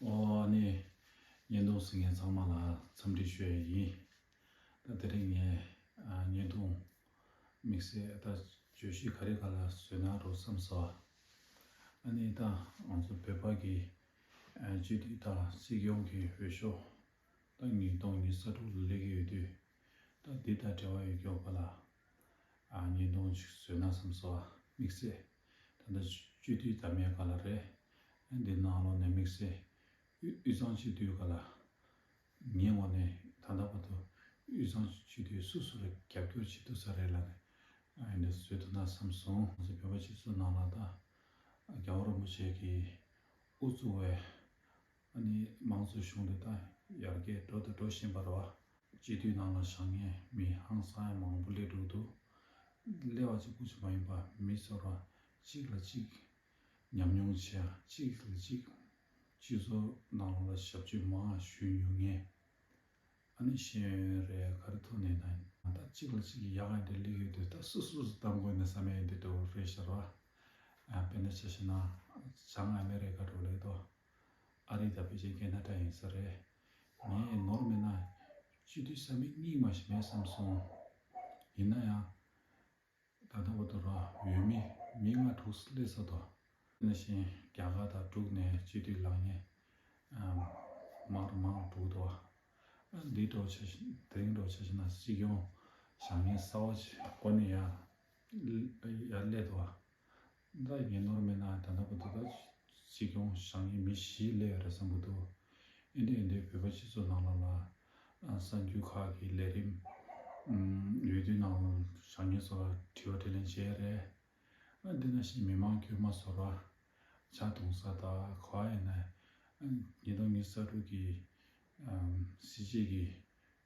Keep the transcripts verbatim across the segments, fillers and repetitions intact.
ཨོ་ཨ་ནི་བརྙན་ཐུང་གཟིགས་མཁན་ཚང་མ་ལ་འཚམས་འདྲི་ཞུ་ཡ་ཡིན། ད་དེ་རིང་ངས་ཨ་བརྙན་ཐུང་དམིགས་བསལ་ད་བརྗོད་གཞི་ག་རེ་ག་ལ་བཟོས་ན་རོ་བསམ་སོང་། ཨ་ནི་ད་ང་ཚོ་བོད་པ་གི་ཨ་སྤྱི་འཐུས་དང་སྲིད་སྐྱོང་གི་འོས་ཤོག་ད་ཉིས་སྟོང་ཉི་ཤུ་རྩ་དྲུག་ལ་སླེབས་ཀྱི་ཡོད་དུས། ད་འདི་དང་འབྲེལ་བ་ཡོད་མཁན་པ་ལ་ཨ་བརྙན་ཐུང་ཞིག་བཟོས་ན་བསམ་སོང་། དམིགས་བསལ་ད་ལྟ་སྤྱི་འཐུས་འདེམས་ཡ་ག་ལ་རེད། ཨ་འདི་ནང་ལོགས་ནས་དམིགས་བསལ་དབུས་དབུས་གཙང་སྤྱི་འཐུས་ག་ལ་ངའི་ངོས་ནས་ད་ལྟ་བར་དུ་དབུས་གཙང་སྤྱི་འཐུས་སུ་སུ་ལ་རྒྱབ་སྐྱོར་བྱེད་ཐུབ་ས་རེད་ལབ་ནས་ཨ་འདི་བཟོས་ཐུབ་ན་བསམ་སོང་། ང་ཚོ་བོད་པ་སྤྱི་ཚོགས་ནང་ལ་ད་རྒྱལ་བ་རིན་པོ་ཆེ་གིས་དབུ་བཙུགས་པའི་ཨ་ནི་དམངས་གཙོའི་གཞུང་དེ་ད་ཡར་རྒྱས་འགྲོ་དང་འགྲོ་བཞིན་པ་རེད་བ། སྤྱི་འཐུས་ནང་ལ་བཞེངས་མཁན་མི་ཧང་སང་ཡ་མང་པོ་སླེབས་འགྲོ་འདུག་སླེབས་པ་གཅིག་པུ་ཅིག་མ་ཡིན་པ་མི་ཚོ་ར་གཅིག་ལ་གཅིག་ཉམས་མྱོང་བྱེད་ཡ་གཅིག་ལ་གཅིག་སྤྱི་ཚོགས་ནང་ལ་ཞབས་ཕྱི་མང་ཞུ་མྱོང་མཁན། ཨ་ནི་ཤེས་ཡོན་རེད་ག་རེ་ཐོག་ནས་ན་ད་གཅིག་ལ་གཅིག་ཡག་ག་འདྲ་སླེབས་ཡོད་དུས་ད་སོ་སོ་སོ་གཏམ་དགོས་ནས་བསམ་ཡ་འདི་འདྲ་བོ་རེད་ཤག་ར། དཔེར་ན་ཆ་བཞག་ན་བྱང་ཨ་མེ་རི་ཀ་འགྲོ་ལེ་དོ། ཨ་རི་དང་ཕལ་ཆེར་ཁེ་ན་ཌ་ཡིན་ས་རེད། ངས་ནོར་མེད་ན་སྤྱི་འཐུས་ས་མིག་གཉིས་མ་ཞིག་མེད་བསམ་སོང་། ཡིན་ན་ཡང་ད་ལྟ་བར་དུ་ར་འོས་མི་མི་ལྔ་དྲུག་སླེབས་ས་དོ། དེ་ནང་བཞིན་རྒྱ་གར་དང་འབྲུག་ནས་སྤྱི་འཐུས་ལངས་མཁན་མང་རུ་མང་རུ་འགྲོ་གི་འདུག་བ། འདི་འདྲ་བོ་ཆ་བཞག་དེ་རིང་འདྲ་བོ་ཆ་བཞག་ན་སྲིད་སྐྱོང་བཞེངས་མཁན་གསར་པ་ཞིག་འགོ་ནས་ཡར་ཡར་སླེབས་འདུག་བ། ད་ངས་ནོར་མེད་ན་ད་ལྟ་བར་དུ་ད་སྲིད་སྐྱོང་བཞེངས་མཁན་མི་བཞི་སླེབས་ཡོད་རེད་བསམ་གྱི་འདུག་ཨེ་འདྲ་ཨེ་འདྲའི་བོད་པ་སྤྱི་ཚོགས་ནང་ལོགས་ལ་གསར་འགྱུར་ཁག་གི་ལས་རིམ་འོས་བསྡུའི་ནང་ལ་བཞེངས་མཁན་ཚོ་ལ་དྲི་བ་དྲིས་ལན་བྱས་རེད། འདི་ནང་བཞིན་མི་མང་དཀྱུས་མ་ཚོ་ལ་ཇ་འཐུང་ས་དང་ག་པར་ཡིན་ན་ཉིས་སྟོང་ཉི་ཤུ་རྩ་དྲུག་གི་སྲིད་སྤྱི་གི་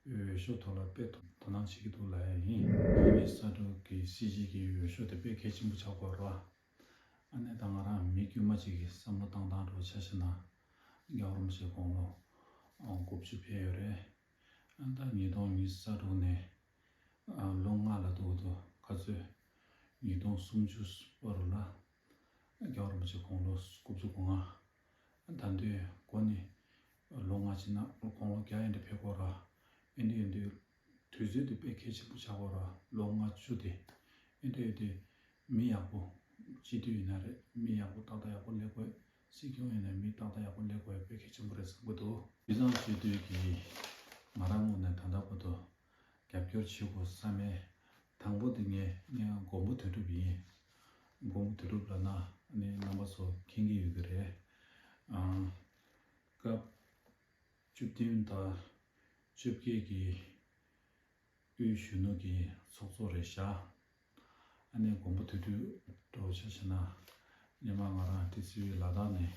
འོས་ཤོག་ཐོག་ལ་དཔེ་དོ་སྣང་བྱེད་ཀྱི་འདུག་ལབ་ཡ་ཡིན། ཉི་ཤུ་རྩ་དྲུག་གི་སྲིད་སྤྱི་གི་འོས་ཤོག་དེ་དཔེ་གལ་ཆེན་པོ་ཆགས་ཀྱི་ཡོད་རེད་བ། ཨ་ནི་ད་ང་རང་མི་དཀྱུས་མ་ཅིག་གི་བསམ་བློ་བཏང་སྟངས་འདྲ་བོ་ཆ་བཞག་ན་རྒྱལ་བ་རིན་པོ་ཆེ་དགུང་ལོ་དགུ་བཅུ་ཕེབས་ཡོད་རེད། ཨ་ད་ཉིས་སྟོང་ཉི་ཤུ་རྩ་དྲུག་ནས་ལོ་ལྔ་ལ་འདུག་འདུག་ག་ཚོད་ཉིས་སྟོང་སུམ་ཅུ་བར་ལ་རྒྱལ་བ་རིན་པོ་ཆེ་དགུང་ལོ་དགུ་བཅུ་གོ་ལྔ། ད་དུང་འགོ་ནས་ལོ་ལྔ་ཕྱིན་ན་དགུང་ལོ་བརྒྱ་ཡན་དུ་ཕེབས་དགོས་ར། ཨེ་འདྲ་ཡིན་དུས་དུས་ཚོད་དེ་དཔེ་གལ་ཆེན་པོ་ཆགས་དགོས་ར་ལོ་ལྔ་བཅུ་དེ། ཨེ་འདྲ་ཡིན་དུས་མི་ཡག་པོ་སྤྱི་འཐུས་ཡིན་ན་རེད་མི་ཡག་པོ་ཏག་ཏག་ཡག་པོ་སླེབས་དགོས། སྲིད་སྐྱོང་ཡིན་ན་མི་ཏག་ཏག་ཡག་པོ་སླེབས་དགོས་དཔེ་གལ་ཆེན་པོ་རེད་བསམ་གྱི་འདུག་དབུས་གཙང་སྤྱི་འཐུས་ཀྱིས་ང་རང་ངོས་ནས་ད་ལྟ་བར་དུ་རྒྱབ་སྐྱོར་བྱེད་དགོས་བསམ་མེད། དང་པོ་དེ་ངས་ངས་མགོན་པོ་དོན་གྲུབ་ཡིན། མགོན་པོ་དོན་གྲུབ་ལབ་ན་ཨ་ནི་རྣམ་པ་ཚོ་མཁྱེན་གྱི་ཡོད་ཀྱི་རེད། ཨང་། སྐབས་བཅུ་བདུན་དང་བཅོ་བརྒྱད་ཀྱི་དབུས་གཞོན་ནུ་གི་ཚོགས་གཙོ་རེད་ཤག་ཨ་ནི་མགོན་པོ་དོན་གྲུབ་འདྲ་བོ་ཆ་བཞག་ན་སྔོན་མ་ང་རང་ཊི་སི་ཝི་ལ་དྭགས་ནས་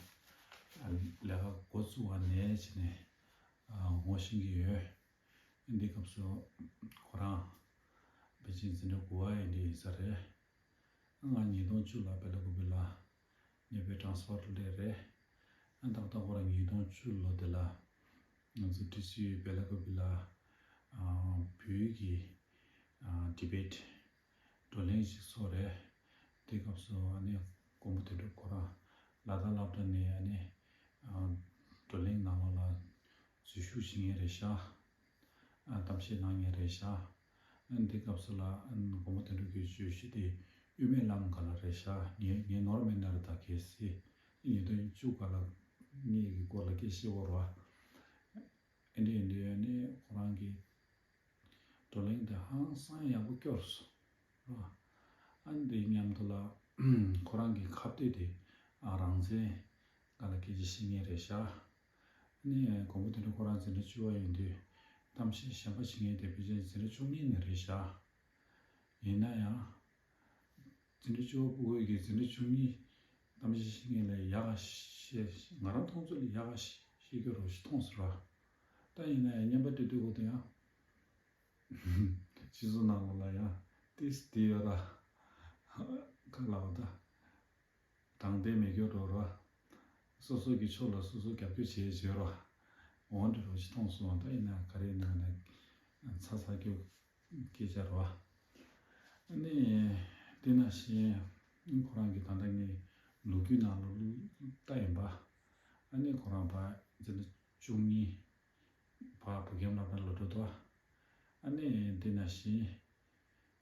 ལས་ཀ་འགོ་བཙུགས་པ་ནས་བྱས་ནས་ངོ་ཤེས་ཀྱི་ཡོད། འདི་སྐབས་སུ་ཁོ་རང་པེ་ཅིང་འཛིན་གྲྭ་དགུ་པ་ཡིན་འདྲ་ཡིན་ས་རེད། ང་ཉིས་སྟོང་བཅུ་ལ་བེ་ལ་ཀུ་པི་ལ་ནས་པའི་ཊ་རན་སི་ཕར་སླེབས་རེད། ཨ་ཏག་ཏག་ཁོ་རང་ཉིས་སྟོང་བཅུ་ལོ་དེ་ལ་ང་ཚོ་ཊི་སི་ཝི་བེ་ལ་ཀུ་པི་ལ་བོད་ཡིག་གི་ཌི་བེ་ཊི་བགྲོ་གླེང་ཞིག་ཚོགས་རེད། དེ་སྐབས་སུ་ཨ་ནི་མགོན་པོ་དོན་གྲུབ་ཁོ་རང་ལ་དྭགས་སློབ་གྲྭ་ནས་ཨ་ནི་བགྲོ་གླེང་ནང་ལོགས་ལ་འཛུལ་ཞུགས་བྱེད་མཁན་རེད་ཤག་གཏམ་བཤད་གནང་མཁན་རེད་ཤག་འདི་སྐབས་སུ་ལ་མགོན་པོ་དོན་གྲུབ་ཀྱི་བརྗོད་གཞི་དེ་དབུ་མའི་ལམ་སྒང་ལ་རེད་ཤག་ངས་ངས་ནོར་མེད་ན་རེ་ད་གལ་སྲིད་ཉིས་སྟོང་བཅུ་སྒང་ལ་ངེད་ཀྱི་སྐོར་ལ་སྐད་ཆ་བཤད་ཡོད་རེད་བ། ཨེ་འདྲ་ཨེ་འདྲ་ཡོད་ནི་ཁོ་རང་གི་བགྲོ་གླེང་དེ་ཧང་སང་ཡག་པོ་སྐྱོར་སོང་རེད་བ། ཨ་འདི་མཉམ་དུ་ལ་ཁོ་རང་གི་ཁ་གཏད་དེ་རང་བཙན་སྒང་ལ་སྐད་ཆ་བཤད་མཁན་རེད་ཤག་ནི་མགོན་པོ་དོན་གྲུབ་ཁོ་རང་འཛིན་གྲྭ་བཅུ་པ་ཡིན་དུས་གཏམ་བཤད་གཞན་པ་བྱེད་མཁན་དེ་ཕལ་ཆེར་འཛིན་གྲྭ་བཅུ་གཉིས་ནས་རེད་ཤག་ཡིན་ན་ཡང་འཛིན་གྲྭ་བཅུ་པ་ཕྲུ་གུ་ཡིས་འཛིན་གྲྭ་བཅུ་གཉིས་གཏམ་བཤད་བྱེད་མཁན་ལས་ཡག་ག་བཤད། ང་རང་མཐོང་ཚོད་ལ་ཡག་ག་བཤད་རྒྱུ་རོ་ཞིག་མཐོང་སོང་ར། ད་ཡིན་ན་ཡང་བརྙན་པར་སྤྲད་དུས་འོ་དེ་ཡང་སྤྱི་ཚོགས་ནང་ལོགས་ལ་ཡང་ཏིས་དེ་ཡོད་ར། ག་ལ་བ་ད། དྲང་བདེན་མེད་རྒྱུ་འགྲོ་ར། སོ་སོ་གི་ཕྱོགས་ལ་སོ་སོ་རྒྱབ་སྐྱོར་བྱེད་བྱེད་ར། འོང་འདྲ་རོ་ཞིག་མཐོང་སོང་བ་ད་ཡིན་ན་ག་རེ་ཡིན་ན་ཚ་ཚ་རྒྱུ་སྐད་ཆ་ར། ཨ་ནི་དེ་ནང་བཞིན་ཁོ་རང་གི་ད་ལྟ་ངའི་ལོ་རྒྱུས་ནང་ལ་ལྟ་ཡིན་པ། ཨ་ནི་ཁོ་རང་ཕར་འཛིན་གྲྭ་བཅུ་གཉིས་ཕར་བོད་ཁྱིམ་སློབ་གྲྭ་ལ་འགྲོ་འདུག་ཨ་ནི་འདི་ནང་བཞིན་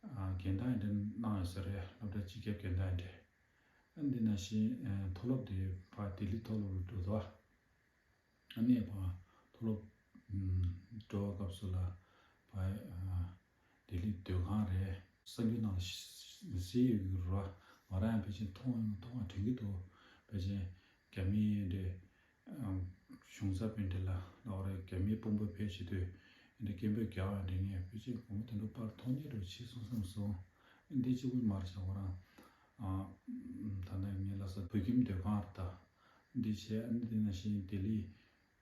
ཨ་རྒན་བདག་ཡིན་འདྲ་གནང་ཡོད་ས་རེད། སློབ་གྲྭ་སྤྱི་ཁྱབ་རྒན་བདག་ཡིན་འདྲ། ཨ་ནི་འདི་ནང་བཞིན་ཨ་མཐོ་སློབ་དེ་ཕར་ལྡི་ལི་མཐོ་སློབ་ལ་འགྲོ་འདུག་ཨ་ནི་ཕར་མཐོ་སློབ་ཨམ་འགྲོ་བ་སྐབས་སུ་ལ་ཕར་ཨ་ལྡི་ལི་སྡོད་ཁང་རེད། གསར་འགྱུར་ནང་ལ་གཟིགས་ཡོད་ཀྱི་རེད་བ། ང་རང་ཡང་ཕལ་ཆེར་མཐོང་མཐོང་བ་དྲན་གྱི་འདུག་ཕལ་ཆེར་རྒྱ་མི་འདྲ་ཨམ་གཞུང་ཚབ་པའི་འདྲ་ལ་ལོག་རེད། རྒྱ་མིའི་དཔོན་པོ་ཕེབས་བྱེད་དུས་འདི་སྐད་འབོད་རྒྱག་པ་འདྲ་ངས་ཕལ་ཆེར་དགོང་མོ་དེ་འདྲ་པར་མཐོང་མཁན་འདྲ་བྱས་སོང་བསམ་སོང་། འདི་གཅིག་པུ་མ་རེད་ཤག་ཁོ་རང་ཨ་ད་ནི་ངའི་ལྷ་ས་བོད་ཁྱིམ་སྡོད་ཁང་རེད་ད། འདི་བྱས་ཨ་ནི་དེ་ནང་བཞིན་ལྡི་ལི་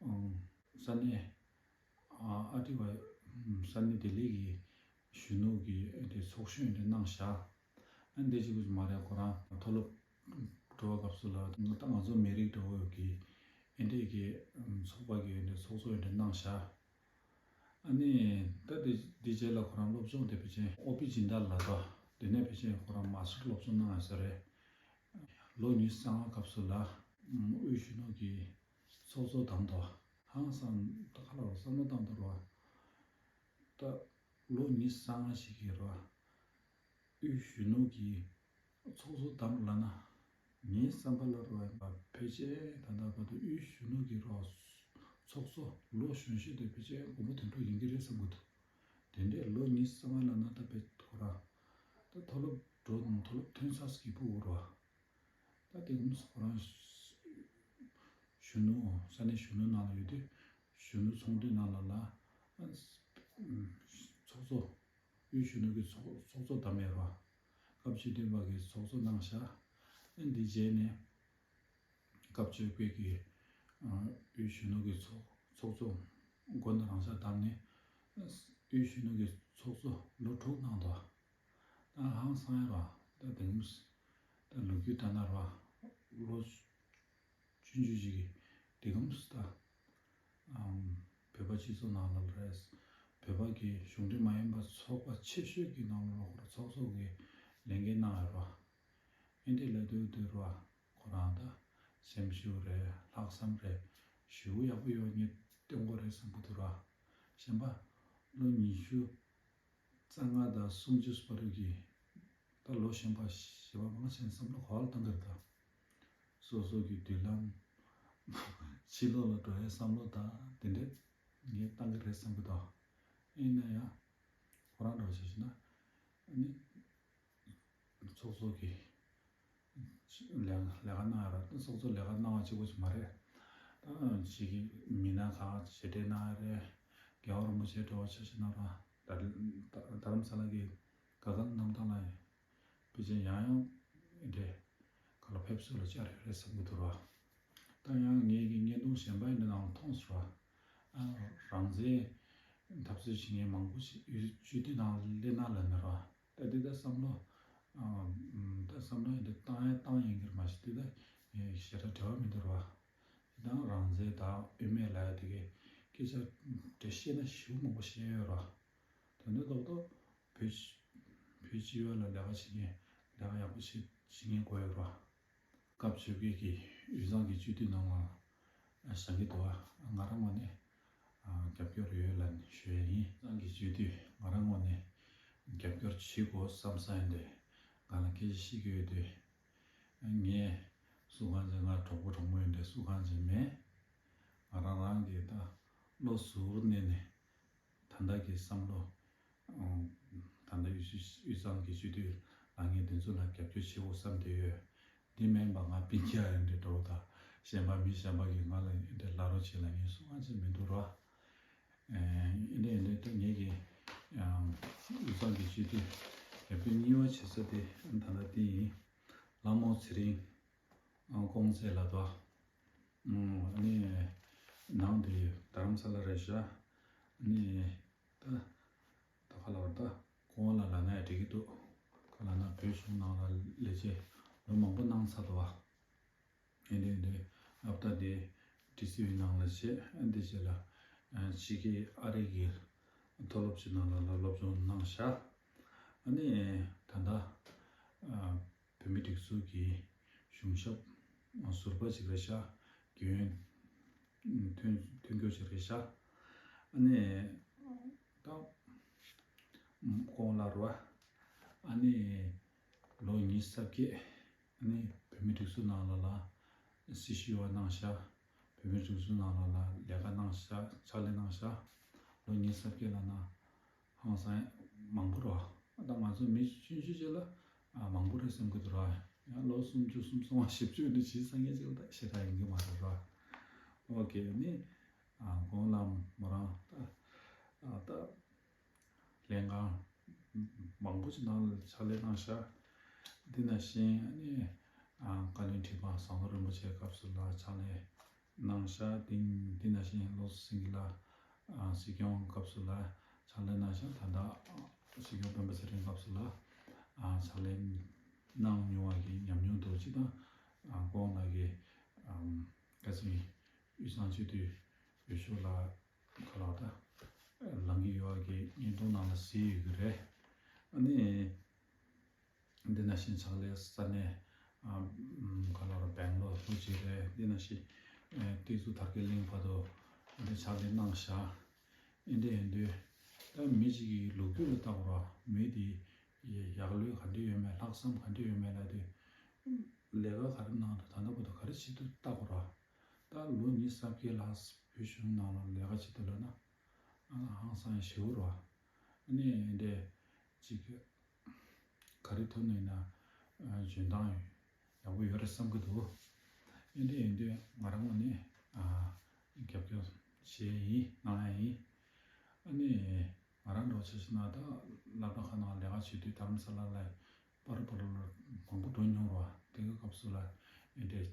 ཨང་ས་གནས་ཨ་ཨ་ཏི་བ་ས་གནས་ལྡི་ལི་གི་གཞོན་ནུ་གི་དེ་ཚོགས་གཞོན་དེ་གནང་བཞག་ཨ་འདི་གཅིག་པུ་མ་རེད། ཁོ་རང་མཐོ་སློབ་འགྲོ་བ་སྐབས་སུ་ལ་ད་ང་ཚོ་མི་རིགས་འདྲ་བོ་གི་ཨེ་འདྲས་ཀྱི་ཚོགས་པ་གི་ཨེ་འདྲས་ཚོགས་གཙོ་ཨེ་འདྲས་གནང་བཞག་ཨ་ནི་ད་དེ་དེ་རྗེས་ལ་ཁོ་རང་སློབ་སྦྱོང་དེ་ཕལ་ཆེར་ཨོ་པི་སྦྱིན་བདག་ལ་དོ་དེ་ནས་ཕལ་ཆེར་ཁོ་རང་མ་སི་ཊར་སློབ་སྦྱོང་གནང་ཡོད་ས་རེད། ལོ་ཉི་ཤུ་རྩ་ལྔ་སྐབས་སུ་ལ་དབུས་གཞོན་ནུ་གི་ཚོགས་གཙོ་བདམས་དོ། ཧང་སང་ད་ཁ་ལ་བསམ་བློ་བཏང་དོ་རོ། ད་ལོ་ཉི་ཤུ་རྩ་ལྔ་ཞིག་གི་རོ། དབུས་གཞོན་ནུ་གི་ཚོགས་གཙོ་བདམས་ལབ་ན། ངའི་བསམ་པ་ལ་རོ་ཕལ་ཆེར་ད་ལྟ་བར་དུ་དབུས་གཞོན་ནུ་གི་རོ། ཚོགས་གཙོ་ལོ་གཞོན་ཤོས་དེ་ཕལ་ཆེར་དགོང་མོ་དོན་གྲུབ་ཡིན་གྱི་རེད་བསམ་གྱི་འདུག་དེ་འདྲས་ལོ་ཉི་ཤུ་རྩ་ལྔ་ལབ་ན་ད་ཕལ་ཁོ་རང་ད་མཐོ་སློབ་འགྲོ་དང་མཐོ་སློབ་ཐོན་ཚར་གྱི་ཕུ་བོ་རོ། ད་དེ་གུམ་ཁོ་རང་གཞོན་ནུ་ས་གནས་གཞོན་ནུ་ནང་ལ་ཡོད་དུས་གཞོན་ནུ་ཚོགས་འདུའི་ནང་ལ་ལ་ཚོགས་གཙོ་དབུས་གཞོན་ནུ་གི་ཚོགས་ཚོགས་གཙོ་བདམས་ཡོད་ར། སྐབས་བཅུ་བདུན་པ་གི་ཚོགས་གཙོ་གནང་བཞག་ཨ་འདི་རྗེས་ནས་སྐབས་བཅོ་བརྒྱད་ཀྱི་དབུས་གཞོན་ནུ་གི་ཚོགས་ཚོགས་གཙོ་མགོ་ན་རང་ཤག་བདམས་ནས་དབུས་གཞོན་ནུ་གི་ཚོགས་གཙོ་ལོ་དྲུག་གནང་འདུག་ད་ཧང་སང་ཡ་ར། ད་དེ་གུམ་ད་ལོ་རྒྱུས་ལྟར་ན་ར་ལོ་ཆུང་ཆུང་ཞིག་གི་དེ་གུམ་ད་བོད་པ་སྤྱི་ཚོགས་ནང་ལ་རེད། བོད་པ་གི་གཞུང་འབྲེལ་མ་ཡིན་པ་ཚོགས་པ་ཆེ་ཤོས་ཀྱི་ནང་ལ་ལོག་ར་ཚོགས་གཙོ་གི་ལས་འགན་གནང་ཡོད་ར། ཨེ་འདྲས་ལས་དུས་དུས་ར་ཁོ་རང་ད་སེམས་ཤུགས་རེད། ལྷག་བསམ་རེད། ཞེ་པོ་ཡག་པོ་ཡོད་ངས་སྟོན་དགོས་རེད་བསམ་གི་འདུག་ར། གཞན་པ་ལོ་ཉི་ཤུ་རྩ་ལྔ་དང་སུམ་ཅུ་བར་དུ་གི་ད་ལོ་གཞོན་པ་གཞན་པ་མང་ཆེ་བསམ་བློ་ག་བ་ལ་བཏང་གི་རེད་ད། སོ་སོ་གི་མདུན་ལམ་ཕྱི་ལོགས་ལ་འགྲོ་ཡའི་བསམ་བློ་དང་དེ་འདྲས་ངས་བཏང་གི་རེད་བསམ་གི་འདུག་ཡིན་ན་ཡང་ཁོ་རང་འདྲ་བོ་བྱས་ཤེ་ན་ཨ་ནི་ཚོགས་གཙོ་གི་ལས་ལས་ཀ་གནང་ཡ་ར། ཚོགས་གཙོ་ལས་ཀ་གནང་བ་གཅིག་པོ་ཞིག་མ་རེད། ད་ཅིག་གི་མི་སྣ་ཁག་ཞེ་དྲག་གནང་ཡ་རེད། རྒྱལ་བ་རིན་པོ་ཆེ་འགྲོ་བ་ཆ་ཞིག་གནང་ར། ད་རྡ་རམ་ས་ལ་གི་ག་ག་གནམ་ཐང་ལ་ཕལ་ཆེར་ཡང་ཡང་འདྲེ་ག་ལ་ཕེབས་བསུ་ལ་བཅར་ཡོད་རེད་བསམ་གི་འདུག་ར། ད་ཡང་ངེད་ཀྱི་བརྙན་ཐུང་གཞན་པ་ཡིན་ན་ནང་ལ་མཐོང་སོང་ར། ཨ་རང་བཙན་འཐབ་རྩོད་བྱེད་མཁན་མང་པོ་ཞིག་ཡུལ་སྤྱི་འཐུས་ནང་ལ་སླེབས་གནང་ལབ་ནས་ར། ད་འདི་ད་བསམ་བློ་ཨ་ད་བསམ་བློ་འདི་བཏང་ཡ་བཏང་ཡིན་གྱི་རེད་མ་གཞི་འདི་ད་ངས་ཞེ་དྲག་འབྲེལ་བ་མི་འདུག་ར། དེ་དང་རང་བཙན་དང་དབུ་མེད་ལབ་ཡ་དེ་གའི་སྐད་ཆ་འདྲ་བཤད་ན་ཞེ་པོ་མང་པོ་བཤད་ཡོད་ར། དོན་དུ་ཏོག་ཏོག་བོད་བོད་སྤྱི་པ་ལ་ལས་ཀ་བྱེད་མཁན་ལས་ཀ་ཡག་པོ་བྱེད་བྱེད་མཁན་དགོས་ཡོད་ར། སྐབས་བཅོ་བརྒྱད་ཀྱི་དབུས་གཙང་གི་སྤྱི་འཐུས་ནང་ལ་བཞེངས་ཀྱི་འདུག་བ། ང་རང་ངོས་ནས་རྒྱབ་སྐྱོར་ཡོད་ལབ་ནས་ཞུ་ཡ་ཡིན། དབུས་གཙང་གི་སྤྱི་འཐུས་ང་རང་ངོས་ནས་རྒྱབ་སྐྱོར་བྱེད་དགོས་བསམ་ས་ཡིན་ཏེ་ང་ལ་སྐད་ཆ་བཤད་ཀྱི་ཡོད་དུས། ངས་སུ་གང་ཅི་ང་གྲོགས་པོ་གྲོགས་མོ་ཡིན་ཏེ་སུ་གང་ཅི་མེད། ང་རང་རང་གིས་ད་བློ་གཟུར་གནས་ནས་ད་ལྟ་གི་བསམ་བློ། ད་ལྟ་དབུས་དབུས་གཙང་གི་སྤྱི་འཐུས་ལངས་མཁན་དེ་ཚོ་ལ་རྒྱབ་སྐྱོར་བྱེད་དགོས་བསམ་བསྡད་ཡོད། འདི་མིན་པ་ང་སྤུན་ཀྱག་ཡིན་ཏེ་འགྲོ་ད་གཞན་པ་མི་གཞན་པ་གིས་ང་ལ་འདི་ལབ་རོགས་བྱེད་ལབ་མཁན་སུ་གང་ཅི་མི་འདུག་ར། ཨེ་འདི་འདི་ད་ངེད་ཀྱི་ཡང་དབུས་གཙང་གི་སྤྱི་འཐུས་རྒྱབ་སྐྱོར་གཉིས་པ་བྱེད་ས་དེ་ད་ལྟ་འདི་ཡིན། ལྷ་མོ་ཚེ་རིང་ཀོང་ཙེ་ལ་དོ། ཨ་ནི་ནང་དེ་རྡ་རམ་ས་ལ་རེད་ཤག་ཨ་ནི་ད་ད་ག་ལ་བར་ད་ཀོང་ལ་ལ་ན་ཡ་འགྲིག་གི་འདུག་ག་ལ་ན་བོད་གཞུང་ནང་ལ་ལས་བྱེད་ལོ་མང་པོ་གནང་ཚར་འདུག་བ། ཨེ་འདྲས་འདྲས་ཨབ་ད་དེ་ཌི་སི་ཡུའི་ནང་ལ་བྱས། ཨ་འདི་བྱས་ལ་ཕྱི་རྒྱལ་ཨ་རི་གི་མཐོ་སློབ་ཅིག་ནང་ལ་ལ་སློབ་སྦྱོང་གནང་ཤག་ཨ་ནི་ད་ལྟ་བོད་མི་སྒྲིག་འཛུགས་ཀྱི་གཞུང་ཞབས་ཟུར་པ་ཅིག་རེད་ཤག་རྒྱུན་ ཐོན་ཐོན་རྒྱུ་ཞིག་རེད་ཤག་ཨ་ནི་ད་གོང་ལ་རུ་ཨ་ནི་ལོ་ཉི་ཤུ་རྩ་བརྒྱད། ཨ་ནི་བོད་མི་སྒྲིག་འཛུགས་ནང་ལ་ལ་སྲི་ཞུ་བ་གནང་ཤག་བོད་མི་སྒྲིག་འཛུགས་ནང་ལ་ལ་ལས་ཀ་གནང་ཤག་ཕྱག་ལས་གནང་ཤག་ལོ་ཉི་ཤུ་རྩ་བརྒྱད་ལ་ན། ཧང་སང་མང་པོ་རོ། ད་ང་ཚོ་མི་ཆུང་ཆུང་ཅིག་ལ་ཨ་མང་པོ་རེད་བསམ་གི་འདུག་ར། ཡང་ལོ་སུམ་ཅུ་སུམ་ཅུ་སོ་ལྔ་བཞི་བཅུ་ནི་ཇི་སང་ཉིན་ཅིག་ལ་ད་ཞེ་དྲག་ཡིན་གི་མ་རེད་ར། ཨོ་ཀེ་ནི་ཨ་གོང་ལ་མོ་རང་ད་ཨ་ད་ལྷན་ཁང་མང་པོ་ཅིག་ནང་ལ་ཕྱག་ལས་གནང་ཤག་འདི་ནང་བཞིན་ཨ་ནི་ཨ་བཀའ་བློན་ཁྲི་པ་ཟམ་གདོང་རིན་པོ་ཆེའི་སྐབས་སུ་ལ་ཕྱག་ལས་གནང་ཤག་འདི་འདི་ནང་བཞིན་བློ་བཟང་སེང་གེ་ལགས་ཨ་སྲིད་སྐྱོང་སྐབས་སུ་ལ་ཕྱག་ལས་གནང་ཤག་ད་ལྟ་སྲིད་སྐྱོང་སྤེན་པ་ཚེ་རིང་སྐབས་སུ་ལ་ཨ་ཕྱག་ལས་གནང་མྱོང་བ་གི་ཉམས་མྱོང་འདུག་ཅི་དང་ཨ་གོང་ལ་གི་ཨམ་བཀའ་ཟིན་དབུས་གཙང་སྤྱི་འཐུས་འོས་ཤོག་ལ་ཁ་ལག་ད་ལངས་ཀྱི་ཡོད་བ་གི་བརྙན་ཐུང་ནང་ལ་གཟིགས་ཡོད་ཀྱི་རེད། ཨ་ནི། འདི་ནང་བཞིན་ཕྱག་ལས་ས་གནས་ཨ་ཁ་ལོ་ར་སྦེང་ལོར་ལྷོ་སྤྱི་རེད། འདི་ནང་བཞིན་ཨ་ཏི་ཛུ་དར་རྒྱས་གླིང་བར་དུ་འདི་ཕྱག་ལས་གནང་ཤག་འདི་འདྲ་ཡིན་དུས་ད་མི་གཅིག་གི་ལོ་རྒྱུས་ལ་བལྟ་དགོས་ར། མི་འདི་ཡག་ལོས་ག་འདྲ་ཡོད་མེད་ལྷག་བསམ་ག་འདྲ་ཡོད་མེད་ལབ་དུས་ལས་ཀ་ག་རེ་གནང་འདུག་ད་ལྟ་བར་དུ་ག་རེ་བྱེད་འདུག་བལྟ་དགོས་ར། ད་ལོ་ཉི་ཤུ་རྩ་བརྒྱད་ལྷག་བོད་གཞུང་ནང་ལ་ལས་ཀ་བྱེད་འདུག་ལབ་ན་ཨ་ཧང་སང་ཞེ་པོ་ར། ཨ་ནི་འདི་འདྲ་ཅིག་ག་རེ་ཐོན་ནས་ན་འཇོན་ཐང་ཡག་པོ་ཡོད་རེད་བསམ་གྱི་འདུག་ཨེ་འདྲ་ཡིན་དུས་ང་རང་ངོས་ནས་ཨ་རྒྱབ་སྐྱོར་བྱས་ཡིན་གནང་ཡ་ཡིན། ཨ་ནི་ང་རང་འདྲ་བོ་ཆ་བཞག་ན་ད་སློབ་གྲྭ་ཁག་ནང་ལས་ཀ་བྱེད་དུས་རྡ་རམ་ས་ལ་ལ་པར་པར་ལ་མང་པོ་འགྲོ་མྱོང་ར། དེ་གི་སྐབས་སུ་ལ་ཨེ་འདྲ་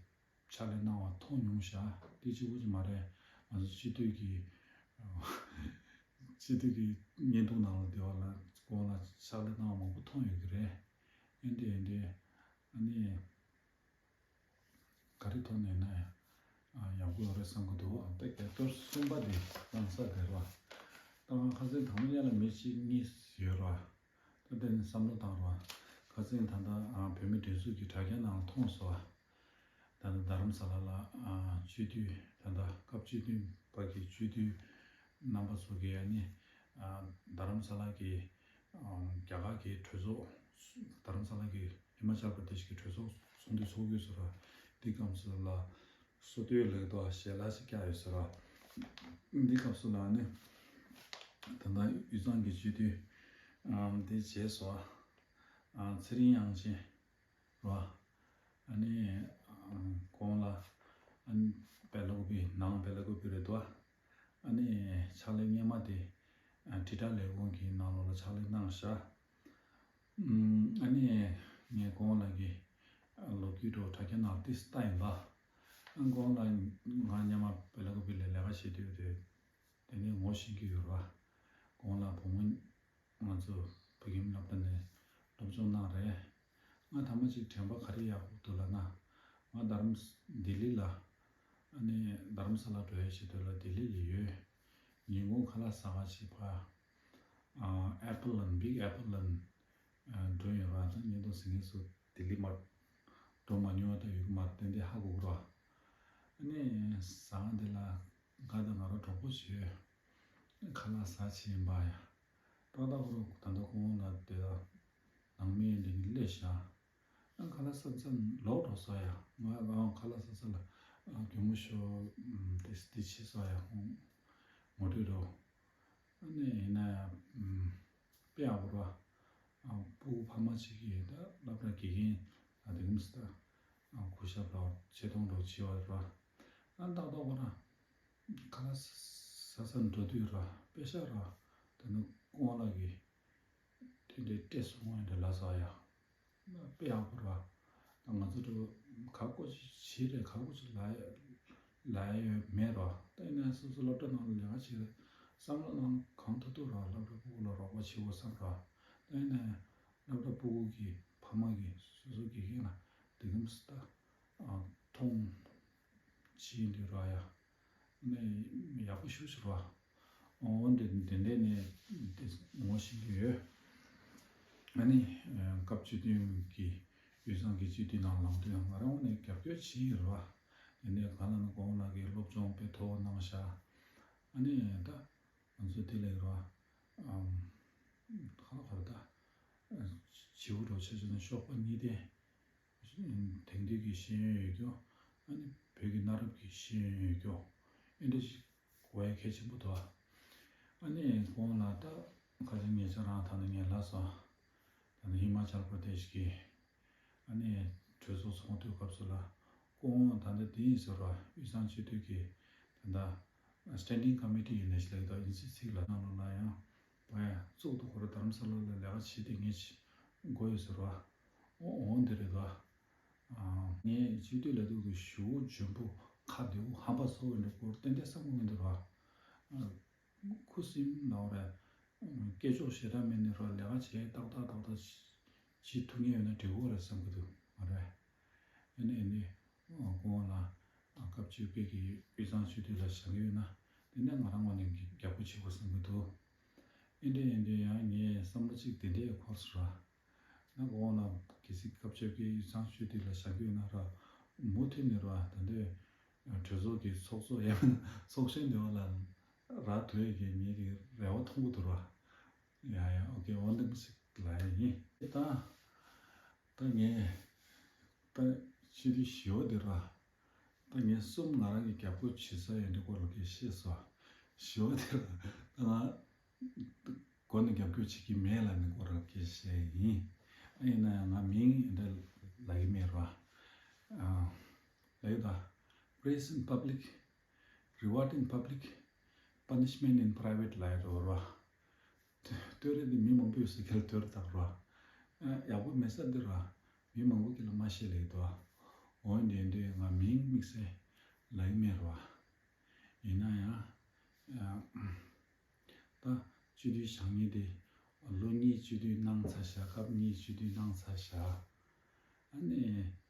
ཕྱག་ལས་གནང་བ་མཐོང་མྱོང་ཤག་དེ་གཅིག་པོ་ཅིག་མ་རེད། ང་ཚོ་སྤྱི་འཐུས་ཀྱི་སྤྱི་འཐུས་ཀྱི་བརྙན་ཐུང་ནང་ལ་བསྡད་པ་ལ་གོང་ལ་ཕྱག་ལས་གནང་བ་མང་པོ་མཐོང་ཡོད་ཀྱི་རེད། ཨེ་འདྲ་ཨེ་འདྲ་ཨ་ནི་ག་རེ་ཐོག་ནས་ན་ཡང་ཡག་པོ་ཡོད་རེད་བསམ་གྱི་འདུག་ཨ་ད་རྒྱབ་སྐྱོར་གསུམ་པ་དེ་གནང་ས་དེ་རེད་བ། ད་ང་ཁ་སང་དང་པོ་ཉིད་ལ་མི་གཅིག་གཉིས་ཡོད་རེད་བ། ད་དེ་ནི་བསམ་བློ་བཏང་རོགས། ཁ་སང་ད་ལྟ་ཨ་བོད་མི་སྒྲིག་འཛུགས་ཀྱི་དྲ་རྒྱ་ནང་ལ་མཐོང་སོང་ཨ། ད་ལྟ་རྡ་རམ་ས་ལ་ལ་ཨ་སྤྱི་འཐུས་ད་ལྟ་སྐབས་སྤྱི་འཐུས་པ་གི་སྤྱི་འཐུས་རྣམ་པ་ཚོ་གིས་ཨ་ནི་ཨ་རྡ་རམ་ས་ལ་གི་ཨ་རྒྱ་གར་གྱི་གྲོས་ཚོགས། རྡ་རམ་ས་ལ་གི་ཧི་མ་ཅལ་པར་དེཤ་གི་གྲོས་ཚོགས་ཚོགས་འདུ་ཚོགས་ཀྱི་ཡོད་ཟེར་ར། འདི་སྐབས་སུ་ལ་སོ་ཏོའི་ལེགས་དོ་ཞལ་ལག་ཅིག་བཀྱག་ཡོད་ཟེར་ར། འདི་སྐབས་སུ་ལ་ནི་ད་ལྟ་དབུས་གཙང་གི་སྤྱི་འཐུས་ཨམ་དེ་བྱས་སོ། ཨ་ཚེ་རིང་དབྱངས་ཅན་ར། ཨ་ནི་ཨམ་གོང་ལ་ཨ་ནི་སྦེ་ལ་ཀུ་པེ་ནང་སྦེ་ལ་ཀུ་པེ་རེད་དོ། ཨ་ནི་ཕྱག་ལས་སྔོན་མ་དེ་ཨ་དྲིལ་བསྒྲགས་ལས་ཁུངས་ཀྱི་ནང་ལོགས་ལ་ཕྱག་ལས་གནང་ཤག་ཨམ་ཨ་ནི་ངས་གོང་ལ་གི་ཨ་ལོ་རྒྱུས་འགྲོ་དྲ་རྒྱ་ནང་ཏིས་ལྟ་ཡིན་པ། ཨ་གོང་ལ་ང་སྔོན་མ་སྦེ་ལ་ཀུ་པེ་ལ་ལས་ཀ་བྱེད་དུས་དེ་དེ་ནས་ངོ་ཤེས་ཀྱི་ཡོད་ར། གོང་ལ་བུ་མོ་ང་ཚོ་བོད་ཁྱིམ་སློབ་གྲྭ་ནས་སློབ་སྦྱོང་གནང་རེད། ང་ཐ་མ་གཅིག་དྲན་པ་ག་རེ་ཡག་པོ་འདུག་ལབ་ན། ང་རྡ་རམ་ས་ལྡི་ལི་ལ་ཨ་ནི་རྡ་རམ་ས་ལ་འགྲོ་ཡ་ཆེད་དུ་ལ་ལྡི་ལི་ལ་ཡོད། ཉིན་གུང་ཁ་ལག་ཟ་ག་ཆེད་ཕ་ཨ་ཨེ་པལ་ལན་བིག་ཨེ་པལ་ལན་འགྲོ་ཡོད་ར། ད་ཉིན་དུ་ཟིང་ངེ་སུ་ལྡི་ལི་མར་འགྲོ་མ་མྱོང་བ་ད་ཡོད་གི་མ་རེད། དེ་འདི་ཧ་གོ་གི་ར། ཨ་ནི་ཟ་ག་འདི་ལ་ང་དང་ང་རང་གྲོགས་པོ་ཞིག་ཡོད། ཁ་ལག་ཟ་ཆེད་ཡིན་པ་ཡ། ཏག་ཏག་ཁོ་རང་ད་ལྟ་ཁོང་ལ་དེ་ལ་ནང་མི་འདི་ནི་སླེབས་ཤག་ཨ་ཁ་ལག་ཟ་ཟ་ལོག་འགྲོ་ས་ཡ། ང་ང་ཁ་ལག་ཟ་ས་ལ་ཨ་གྱོང་མོ་ཤོར་དེ་དེ་ཆེ་ས་ཡ། ངོ་སྤྲོད་འགྲོ། ཨ་ནི་ཡིན་ན་ཡང་དཔེ་ཡག་པོ་ར། ཨ་སྤུ་གུ་ཕ་མ་གཅིག་གིས་ད་སློབ་གྲྭ་དགེ་རྒན་ལ་དེ་གམ་སི་ད་ཨ་གུས་ཞབས་ར་ཆེ་མཐོང་འགྲོ་བྱེད་པ་ར། ཨ་ཏག་ཏག་པོ་ར། ཁ་ལག་ཟ་ས་འགྲོ་དུས་ར་དཔེ་ཤག་ར། དེ་ནི་ཀོང་ལགས་ཀྱིས་དེ་འདྲའི་སྤྲད་སོང་ངས་འདྲ་ལ་ཟ་ཡ། དཔེ་ཡག་པོ་ར། ང་ཚོ་འགྲོ་ག་གོ་ཅི་བྱེད་རེད། ག་གོ་ཅི་ལ་ལ་ཡ་ཡོད་མེད་ར། ད་ཡིན་ན་སོ་སོ་སློབ་གྲྭ་ནང་ལ་ལས་ཀ་བྱེད་རེད། བསམ་བློ་ནང་གང་ཐུབ་ཐུབ་ར་སློབ་གྲྭ་ཕྲུ་གུ་ལ་རོགས་པ་བྱེད་དགོས་བསམ་ར། ད་ཡིན་ན་སློབ་གྲྭ་ཕྲུ་གུ་གི་ཕ་མ་གིས་སོ་སོ་དགེ་རྒན་ལ་དེ་གམ་སི་ད་མཐོང་ཕྱིན་དུས་ར་ཡ། ནས་ཡག་པོ་ཞུ་ཞུ་ར། འོ་འདི་འདི་འདྲས་ནས་འདི་ངོ་ཤེས་ཀྱི་ཡོད། ཨ་ནི་སྐབས་སྤྱི་འཐུས་ཀྱི་དབུས་གཙང་གི་སྤྱི་འཐུས་ནང་ལངས་དུས་ང་རང་ནས་རྒྱབ་སྐྱོར་བྱེད་ཀྱི་རེད་བ། དེ་ནས་གང་ལ་ན་གོང་ལ་གི་སློབ་སྦྱོང་དཔེ་མཐོ་བོ་གནང་ཤག་ཨ་ནི་ད་ང་ཚོ་དེ་ལས་རོ། ཨམ། ཁ་ལ་ཁར་ད། བྱིའུ་འགྲོ་ཆེ་ཆུང་ནས་གཤོག་པ་གཉིས་ལྡན། དེང་དུས་ཀྱི་ཤེས་ཡོན་ཡོད་རྒྱུ། ཨ་ནི་བོད་ཀྱི་གནའ་རབས་ཀྱི་ཤེས་ཡོན་ཡོད་རྒྱུ། ཨེ་འདྲ་ཞིག་དགོས་ཡ་གལ་ཆེན་པོ་འདུག་ཨ་ནི་གོང་ལ་ད་ཁ་ཆེ་ངེད་ཅག་རང་ད་ནི་ངས་ལབ་སོང་། ད་ནི་ཧི་མ་ཅལ་པྲ་དེཤ་གི་ཨ་ནི་གྲོས་ཚོགས་ཚོགས་འདུའི་སྐབས་སུ་ལ་སྐུ་ངོ་ད་ལྟ་དེ་ཡིན་ཟེར་བ། དབུས་གཙང་སྤྱི་འཐུས་ཀྱི་ད་ལྟ་standing committee ཡིན་ནས་ལས་ད་ཡིན་སྲིད་ཚིག་ལ་ནང་ལོགས་ལ་ཡང་བ་ཡ་གཙུག་ཏུ་ཁོ་ར་དྷ་རམ་ས་ལ་ལ་ལས་ཀ་བྱེད་དེ་ངེས་དགོས་ཡོད་ཟེར་བ། འོ་འོ་འདི་རེད་ད། ངས་སྤྱི་འཐུས་ལས་ཐོག་གི་ཞུ་བོ་འཇོན་པོ་ཁ་བདེ་བོ་ཧམ་པ་བཟོ་བའི་འདྲ་སྐོར་ཏན་ཏན་བསམ་གི་མི་འདུག་ར། ཁུ་སིམ་ལའོ་རེད། སྐད་ཅོག་ཞེ་དྲག་མེད་ནི་ར་ལས་ཀ་བྱེད་ཏག་ཏག་ཏག་ཏག་བྱེད་ཐུབ་ངེས་ཡོད་ན་འགྲིག་གོ་རེད་བསམ་གི་འདུག་མ་རེད། ཨ་ནི་ཨ་ནི་སྐུ་ངོ་ལ་སྐབས་བཅོ་བརྒྱད་ཀྱི་དབུས་གཙང་སྤྱི་འཐུས་ལ་བཞེངས་གི་ཡོད་ན་དེ་ནས་ང་རང་ངོས་ནས་རྒྱབ་སྐྱོར་བྱེད་དགོས་བསམ་གི་འདུག་ཨེ་འདྲ་ཨེ་འདྲ་ཡང་ངས་བསམ་བློ་གཅིག་དེ་འདྲའི་འཁོར་སོང་ར། ན་གོང་ལ་གལ་སྲིད་སྐབས་བཅོ་བརྒྱད་དབུས་གཙང་སྤྱི་འཐུས་ལ་བཞེངས་གི་ཡོད་ན་ར། མུ་མཐུད་ནས་ར་ད་ལྟའི་གྲོས་ཚོགས་ཀྱི་ཚོགས་གཙོ་ཡང་ཚོགས་གཞོན་འདི་བ་ལ་ར་དོས་ཀྱི་ངེད་ཀྱི་རེ་བ་མཐོང་གི་འདུག་ར། ཡ་ཡ་ཨོ་ཀེ་འོ་འདི་མི་ཞིག་ལ་ཡ་ཡིན། ད་ད་ངས་ད་སྤྱི་འཐུས་ཞི་བ་འདི་ར། ད་ངས་གསུམ་ང་རང་གི་རྒྱབ་སྐྱོར་བྱེད་ས་ཡོད་འདི་སྐོར་ལ་སྐད་ཤེས་སོ། ཞི་བ་འདི་ར་ད་ང་། མགོ་ནས་རྒྱབ་སྐྱོར་བྱེད་ཀྱི་མེད་ལབ་ནས་ཁོ་རང་སྐད་བཤད་ཡིན། ཨ་ཡིན་ན་ཡང་ང་མིང་འདི་ལབ་ཀྱི་མེད་ར། ཨ། ལབ་ཡོད་ད། Praise in public, reward in public, punishment in private ལབ་ཡོད་ར། བསྟོད་ར་འདི་མི་མང་པོས་ཟེར་གྱི་ལ་བསྟོད་ར་བཏགས་ར། ཨ། ཡག་པོ་མེད་ས་འདི་ར། མི་མང་པོ་གི་ལ་མ་བཤད་ལེ་དོ། འོན་ཏེ་འདི་ང་མིང་དམིགས་བསལ་ལབ་ཀྱི་མེད་ར། ཡིན་ན་ཡང་། ཨ། ད་སྤྱི་འཐུས་བཞེངས་མཁན་དེ་ལོ་གཉིས་སྤྱི་འཐུས་གནང་ཚར་ཤག་སྐབས་གཉིས་སྤྱི་འཐུས་གནང་ཚར་ཤག་ཨ་ནི་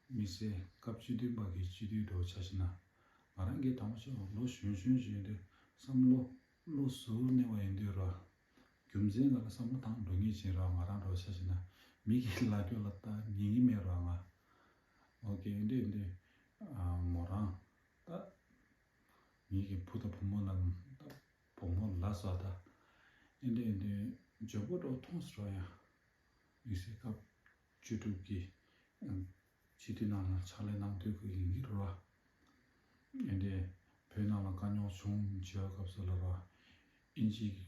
དམིགས་བསལ་སྐབས་བཅུ་བདུན་པ་གི་སྤྱི་འཐུས་འགྲོ་ཆ་ཞིག་ན་ང་རང་གི་དང་པོ་ཆོག་ལོ་གཞོན་གཞོན་བཞིན་དུ་བསམ་བློ་བློ་གཟུར་གནས་པ་ཡིན་དུས་ར། རྒྱུ་མཚན་ལ་བསམ་བློ་བཏང་འགྲོ་ངེས་ཅན་ར། ང་རང་འགྲོ་ཆ་ཞིག་ན་མི་གི་ལ་རྒྱོ་ལ་ལྟ་ཉན་གི་མེད་ར་ང་། ཨོ་ཀེ་འདི་འདི་མོ་རང་ད། ངེད་ཀྱི་བུ་དང་བུ་མོ་ལ་ད་བུ་མོ་ལ་སོགས་ད་ཨེ་འདྲ་ཨེ་འདྲ་འཇོན་པོ་འགྲོ་མཐོང་སོང་ཡ། དམིགས་བསལ་སྐབས་བཅུ་དྲུག་གི་སྤྱི་འཐུས་ནང་ལ་ཕྱག་ལས་གནང་དུས་ཀྱི་ཡིན་གྱི་རེད་བ། ཨེ་འདྲ་བོད་ནང་ལ་དཀའ་རྙོག་བྱུང་བྱས་པའི་སྐབས་སུ་ལ་ར་ཨིན་ཇི་རྒྱ་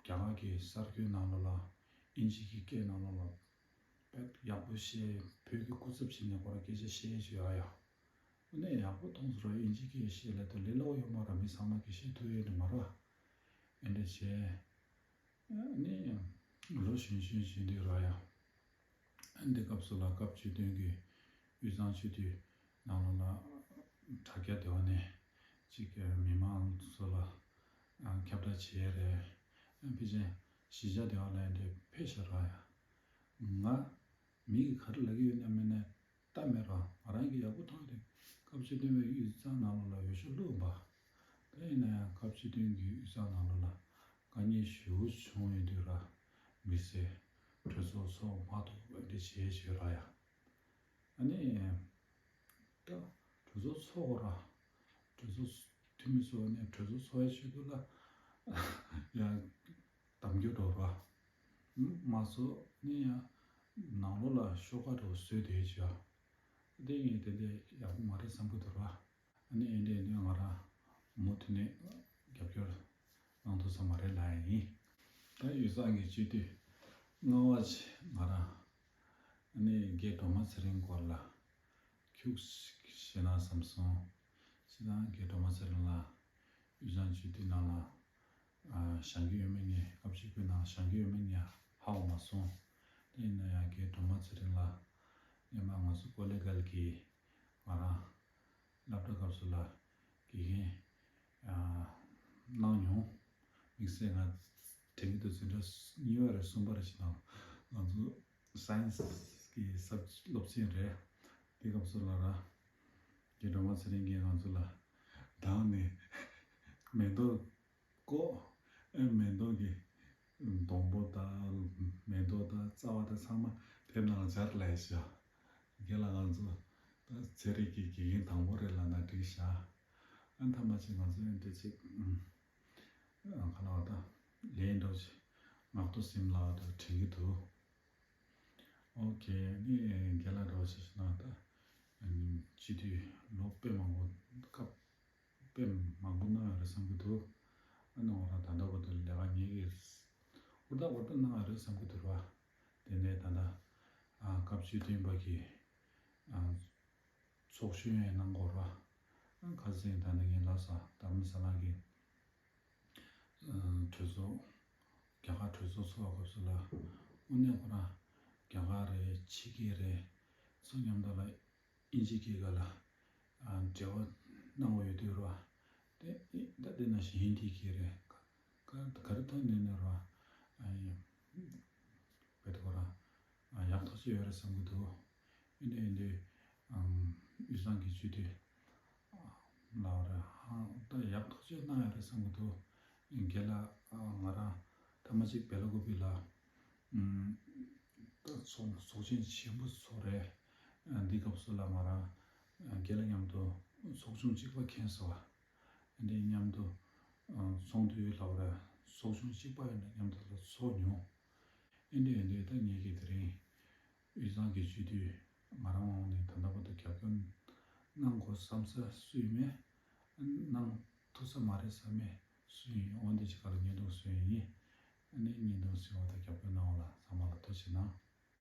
གར་གྱི་གསར་འགྱུར་ནང་ལོགས་ལ་ཨིན་ཇི་གི་སྐད་ནང་ལོགས་ལ་དཔེ་ཡག་པོ་བཤད། བོད་ཀྱི་སྐུ་ཚབ་བྱས་ནས་ཁོ་རང་སྐད་ཆ་བཤད་བྱས་ཡ་ཡ། དངོས་གནས་ཡག་པོ་མཐོང་སོང་ར། ཨིན་ཇི་སྐད་བཤད་ལབ་དུས་ལས་སླ་པོ་ཡོད་མ་རེད། མི་ཚང་མ་གིས་བཤད་ཐུབ་ཡོད་ནི་མ་རེད། ཨེ་འདྲ་བྱས། ཨ་ནི་ལོ་གཞོན་གཞོན་བྱེད་དུས་ར་ཡ། ཨ་འདི་སྐབས་སུ་ལ་སྐབས་བཅུ་བདུན་གྱི་དབུས་གཙང་སྤྱི་འཐུས་ནང་ལོགས་ལ་དྲ་རྒྱ་དེ་བ་ནས་ཅིག་མི་མང་ཚོ་ལ་ཁྱབ་བསྒྲགས་བྱས་རེད། ཕལ་ཆེར་གཞིས་ཆགས་དེ་བ་ལ་ཨེ་འདྲ་ཕེབས་ཤག་ར་ཡ། ང་མི་གིས་ག་རེ་ལབ་ཀྱི་ཡོད་ན་མེད་ན། ལྟ་མེད་ར། ང་རང་གིས་ཡག་པོ་མཐོང་སྟེ་སྐབས་བཅུ་བདུན་པའི་དབུས་གཙང་ནང་ལོགས་ལ་འོས་ཤོག་བླུགས་པ། ད་ཡིན་ན་ཡང་སྐབས་བཅུ་བདུན་གྱི་དབུས་གཙང་ནང་ལོགས་ལ་དཀའ་ངལ་ཞེ་པོ་བྱུང་ཡོད་དུས་ར། དམིགས་བསལ་གྲོས་ཚོགས་ཚོགས་མ་ཐུབ་པ་འདི་བྱས་བྱས་ར་ཡ། ཨ་ནི་ད་གྲོས་ཚོགས་ཚོགས་ར། གྲོས་ཚོགས་འཐུས་མི་ཚོ་ནས་གྲོས་ཚོགས་ཚོགས་ཡ་ཆེད་དུ་ལ་ཡ། གཏམ་རྒྱུད་འགྲོ་ར། མ་སོ་ནི་ཡང་ནང་ལོགས་ལ་ཤོག་ཁ་འགྲོ་བཟོས་དེ་བྱ། དེ་ངས་དེ་འདྲ་ཡག་པོ་མ་རེད་བསམ་གི་འདུག་ར། ཨ་ནི་ཨེ་འདྲ་ཨེ་འདྲ་ང་རང་མུ་མཐུད་ནས་རྒྱབ་སྐྱོར་གནང་ཐུབ་ས་མ་རེད་ལབ་ཡ་ཡིན། ད་དབུས་གཙང་གི་སྤྱི་འཐུས་ལྔ་པ་ཅིག་ང་རང་ཨ་ནི་རྒན་སྒྲོལ་མ་ཚེ་རིང་སྐོར་ལ་ཁྱུག་ཅིག་བཤད་ན་བསམ་སོང་། སྤྱིར་བཏང་རྒན་སྒྲོལ་མ་ཚེ་རིང་ལགས་དབུས་གཙང་སྤྱི་འཐུས་ནང་ལ་ཨ་བཞེངས་ཀྱི་ཡོད་མེད་ངས་སྐབས་ཤིག་བོད་ནང་བཞེངས་ཀྱི་ཡོད་མེད་ངས་ཧ་གོ་མ་སོང་། དེ་ཡིན་ན་ཡང་རྒན་སྒྲོལ་མ་ཚེ་རིང་ལགས་སྔོན་མ་ང་ཚོ་ཀོ་ལེ་གལ་གྱི་ང་རང་སློབ་གྲྭ་སྐབས་སུ་ལ་དགེ་རྒན་ཨ་གནང་མྱོང་། དམིགས་བསལ་ང་དྲན་གྱི་འདུག་འཛིན་གྲྭ་གཉིས་པ་རེད་གསུམ་པ་རེད་ཅིག་ནང་ང་ཚོ་སའེན་སི་གི་ས་སློབ་ཚན་རེད། དེ་སྐབས་སུ་ལ་ར་རྒན་སྒྲོལ་མ་ཚེ་རིང་གིས་ང་ཚོ་ལ་དང་ནི་མེ་ཏོག་བཀོག་ཨེ་མེ་ཏོག་གི་སྡོང་པོ་དང་མེ་ཏོག་དང་རྩ་བ་དང་ཚང་མ་དེབ་ནང་ལ་སྦྱར་ལབ་ཤག་རྒན་ལགས་ང་ཚོ་ ད་ཚན་རིག་གི་དགེ་རྒན་དང་པོ་རེད་ལབ་ན་འགྲིག་ཤག་ཨ་ཐ་མ་ཅིག་ང་ཚོ་འདི་ཅིག་ཨ་ག་ལབ་ད་ལན་འདྲ་ཅིག་ངག་ཐོག་སིམ་ལབ་ད་དྲན་གྱི་འདུག་ཨོ་ཁེ། ནི་རྒན་ལགས་འདྲ་ཅིག་ན་ད་སྤྱི་འཐུས་ལོ་དཔེ་མང་པོ་སྐབས་དཔེ་མང་པོ་གནང་ཡོད་རེད་བསམ་གྱི་འདུག་ཨ་ནི་ང་རང་ད་ལྟ་བར་དུ་ལས་ཀ་ངེད་ཀྱིས་ཧུར་ཐག་ཧུར་ཐག་གནང་ཡོད་རེད་བསམ་གྱི་འདུག་ར། དེ་ནས་ད་ལྟ་ཨ་སྐབས་བཅུ་བདུན་པ་གི་ཨ་ཚོགས་ཞུགས་ཡང་གནང་དགོས་ར། ཨ་ཁ་སང་ད་ནི་ངས་ལབ་ས་རྡ་རམ་ས་ལ་གི་ཨ་གྲོས་ཚོགས་རྒྱ་གར་གྲོས་ཚོགས་ཚོགས་སྐབས་སུ་ལ་དངོས་གནས་ཁོ་རང་རྒྱ་གར་རེད་ཕྱི་རྒྱལ་རེད་ཚོ་མཉམ་དུ་ལ་ཨིན་ཇི་སྐད་ཀ་ལ་ཨ་འབྲེལ་བ་གནང་བ་ཡོད་དུས་ར། དེ་ད་དེ་ནང་བཞིན་ཧིན་དི་སྐད་རེད། ག་ག་རེ་ཐོག་ནས་ནས་ར་ཨ་ཡིན། བེད་ཁོ་རང་ཡག་ཐག་ཆོད་ཡོད་རེད་བསམ་གྱི་འདུག་ཨིན་དེ་ཨིན་དེ་དབུས་གཙང་གི་སྤྱི་འཐུས་ལབ་རེད་ཧང་ད་ཡག་ཐག་ཆོད་གནང་ཡོད་རེད་བསམ་གྱི་འདུག་རྒན་ལགས་ང་རང་ཐ་མ་གཅིག་བེ་ལ་ཀུ་པི་ལ་ད་ཚོགས་ཚོགས་ཆེན་ཆེན་པོ་ཚོགས་རེད། འདི་སྐབས་སུ་ལ་ང་རང་རྒན་ལགས་མཉམ་དུ་ཚོགས་ཆུང་གཅིག་པ་མཁྱེན་སོང་བ། འདི་མཉམ་དུ་ཚོགས་འདུ་ལབ་རེད་ཚོགས་ཆུང་གཅིག་པ་ཡིན་ན་མཉམ་དུ་ལ་ཚོགས་མྱོང་། ཨེ་འདྲ་ཡིན་དུས་ད་ངེད་ཀྱིས་དེ་རིང་དབུས་གཙང་གི་སྤྱི་འཐུས་ང་རང་ངོས་ནས་ད་ལྟ་བར་དུ་རྒྱབ་སྐྱོར་གནང་དགོས་བསམ་ས་སུ་ཡིན་མེད། གནང་ཐུབ་ས་མ་རེད་བསམ་མེད་སུ་ཡིན་འོན་ཏེ་ཅི་ག་ལ་བརྙན་ཐུང་བཟོས་ཡིན། ཨ་ནི་བརྙན་ཐུང་བཟོས་པ་དང་རྒྱབ་སྐྱོར་གནང་བ་ལ་ཚང་མ་ལ་ཐུགས་རྗེ་གནང་།